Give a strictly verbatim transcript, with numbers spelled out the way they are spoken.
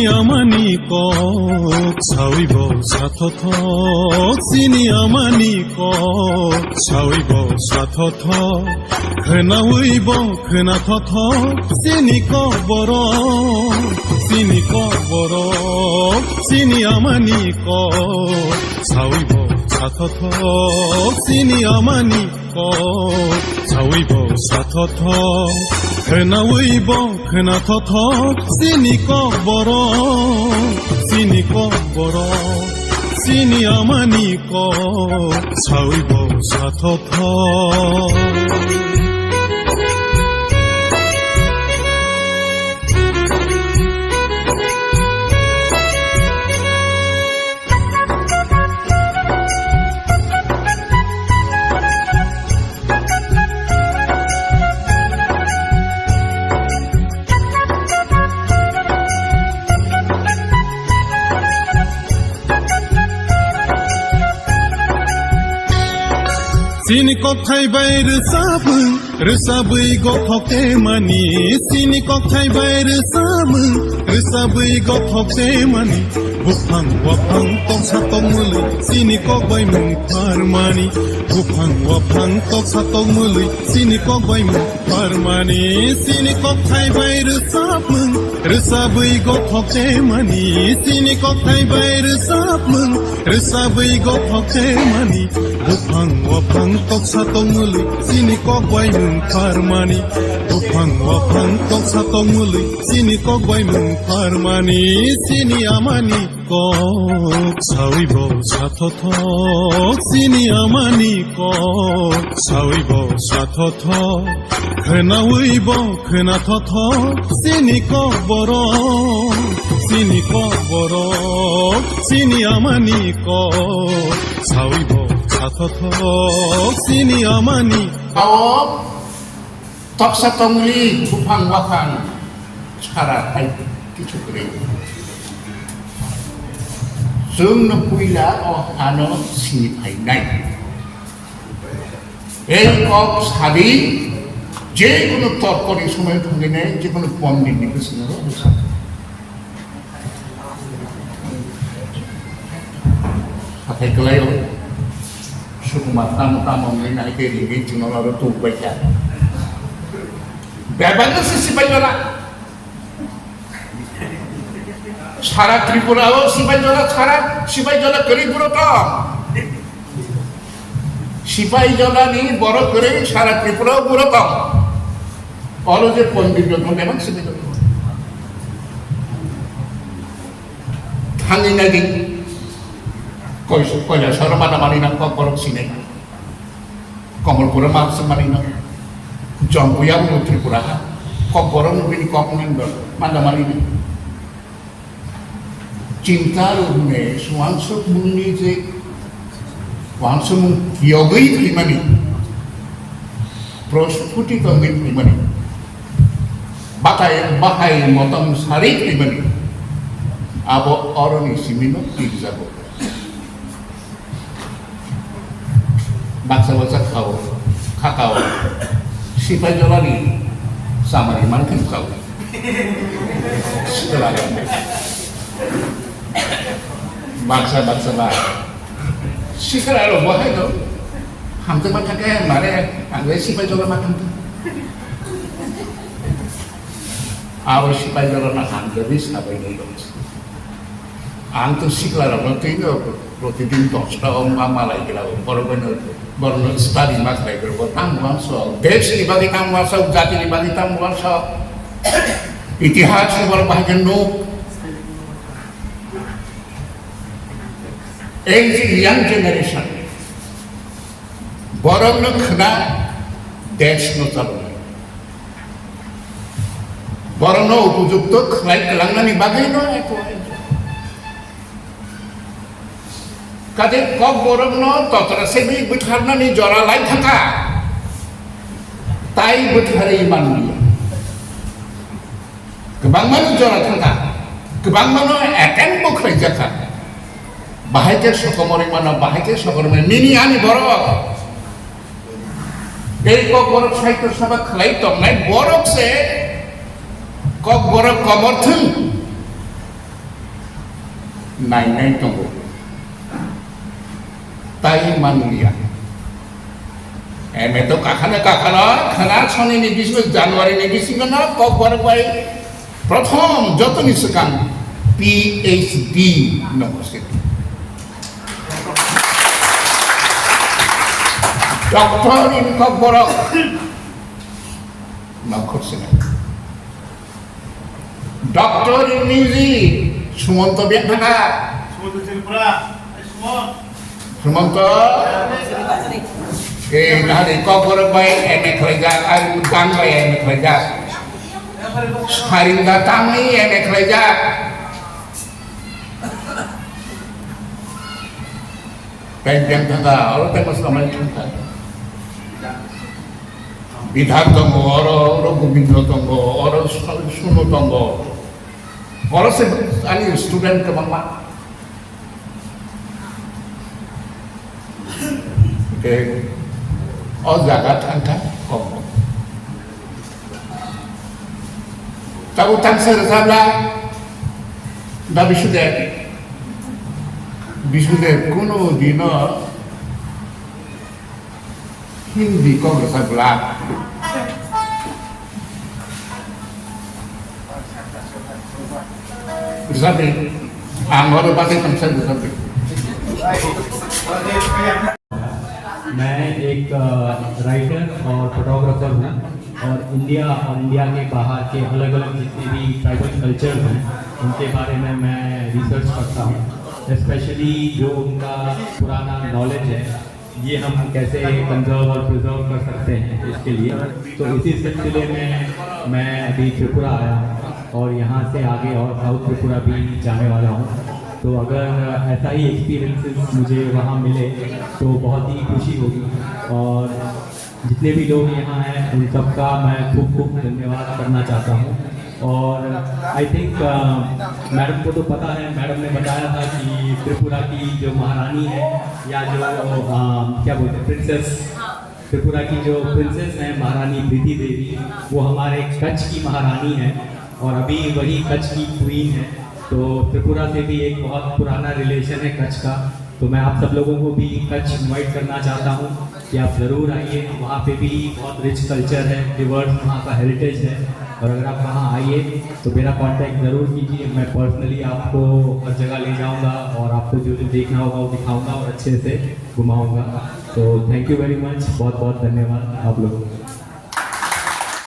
Amani kok sawi bo sathothok, chini amani kok sawi bo sathothok. Khwnawi bo khwnathok, chini kok borok, chini kok borok, chini amani kok sawi bo sathothok, chini amani kok sawi bo sathothok, khwnawi bo khwnathok, chini kok borok, chini kok borok, chini amani kok sawi bo sathothok. Chini kokthai bai rwchapmung, rwchapwi gothok temani. Chini kokthai bai rwchapmung, rwchapwi gothok temani. Buphang waphang toksa tongmwlwi, chini kok bai mung pharmani. Buphang waphang toksa tongmwlwi, chini kok bai mung pharmani. Chini kokthai bai rwchapmung, rwchapwi gothok temani. Chini kokthai bai rwchapmung, rwchapwi gothok temani. Buphang waphang toksa tongmwlwi, chini kok bai mung pharmani. Buphang waphang toksa tongmwlwi, chini kok bai mung pharmani. Chini amani kok sawi bo sathothok, chini amani kok sawi bo sathothok. Khwnawi bo khwnathok, chini kok borok, chini kok borok, chini amani kok sawi bo sathothok, chini amani. Ao toksa tongli buphang waphang sara hai kichu kwrwi. Chwngno puila o hano sini phainai. Ei kok sadi, je kono torkoni somoy thangwi nai, je kono pondit ni bwskango bwsa. Hathai kwlai o. Sukumar tamo tamo wngwi nai khe ringwi chwngno aro tubuk bai kha. Bebak no se sipai jora. Sara Tripura o sipai jora, sara sipai jora kwrwi buro tong. Sipai jora ni borok kwrwi sara Tripura o buro tong. Oro je pondit rok no bebak sipai jora. Thangwi nai di. Koisa, koisa soro mata mani nang kok borok sinai. Komolpura ma se mani nang. Jompuya mo Tripura ha. Kok borok no bini kok nang do. Mata mani nang. Chinta rok ne suangsuk mungni je. Wangsuk mung yogwi thwimani. Prosputi tongwi thwimani. Batai, bahai motom sari thwimani. Abo oroni simino tirjago. Baksa baksa khao, khakao. Sipai jolani samari mankhim khao. Baksa baksa ba. Sikra ro bo hai do. Hamte ma thake mare, ang le sipai jola ma thang. Abo sipai jola na hamte ri sabai ni do. Ang to sikla ro no twi no protidin dosta ong ma malai gira, boro bano, boro no study ma khlai gira, bo tang wang so. Desh ni bagwi tang wang so, jati ni bagwi tang wang so. Itihas ni boro bahai no. Ei je young generation, borokno khna, desh no chalona. Borokno upojukto khlai kwlangnani bagwi no eko. Kate kok borokno totra sebi bwtharnani jora lai thangkha. Tai bwtharwi manliya. Kwbangmano jora thangkha, kwbangmano attempt bo khlaijakha. Bahai khe sokomorwi mano, bahai khe sokomorwi mano. Nini ani borok, tei kok borok sahitya sabha khlai tongnai borok se kok borok komor thung. nainai tongo. Tai manliya. M A to kakhana kakhana khana sonini bisingo January ni bisingo no Kokborok bai prothom jotoni swkang P H D no khosir. Doctor in Kokborok no khosir. Doctor in Music, Sumonto Biangthaka. Sumonto Tripura. Eh, Sumonto. Sumonto. Eh, nahari Kokborok bai M A khlaijak, ai Udang bai M A khlaijak. Sarinda Tangni M A khlaijak. Bai Biangthaka, oro tei masla mai thangkha. Bidhan tongo, oro, oro Gobindo tongo, oro Sunu tongo. Oro se ani student kwbangma. Ke o jaga thangkha kok. Tabuk tangsa rwchapla da Bisudev. Bisudev kuno dino Hindi kok rwchapla. Rwchapdi. Ang oro bagwi tangsa rwchapdi. मैं एक राइटर और फोटोग्राफर हूँ और इंडिया और इंडिया के बाहर के अलग अलग जितने भी ट्राइबल कल्चर हैं उनके बारे में मैं रिसर्च करता हूँ। स्पेशली जो उनका पुराना नॉलेज है, ये हम कैसे कंजर्व और प्रिजर्व कर सकते हैं, इसके लिए। तो इसी सिलसिले में मैं अभी त्रिपुरा आया हूँ और यहाँ से आगे और साउथ त्रिपुरा भी जाने वाला हूँ। तो अगर ऐसा ही एक्सपीरियंसेस मुझे वहाँ मिले तो बहुत ही खुशी होगी। और जितने भी लोग यहाँ हैं उन सबका मैं खूब खूब धन्यवाद करना चाहता हूँ। और आई थिंक मैडम को तो पता है, मैडम ने बताया था कि त्रिपुरा की जो महारानी है या जो अ, क्या बोलते हैं, प्रिंसेस, त्रिपुरा की जो प्रिंसेस हैं महारानी प्रीति देवी, वो हमारे कच्छ की महारानी है और अभी वही कच्छ की क्वीन है। तो त्रिपुरा से भी एक बहुत पुराना रिलेशन है कच्छ का। तो मैं आप सब लोगों को भी कच्छ इनवाइट करना चाहता हूँ कि आप ज़रूर आइए। वहाँ पे भी बहुत रिच कल्चर है, रिवर्स वहाँ का हेरिटेज है। और अगर आप वहाँ आइए तो मेरा कांटेक्ट ज़रूर कीजिए। मैं पर्सनली आपको हर जगह ले जाऊँगा और आपको जो जो देखना होगा वो दिखाऊँगा और अच्छे से घुमाऊँगा। तो थैंक यू वेरी मच, बहुत बहुत धन्यवाद आप लोगों का।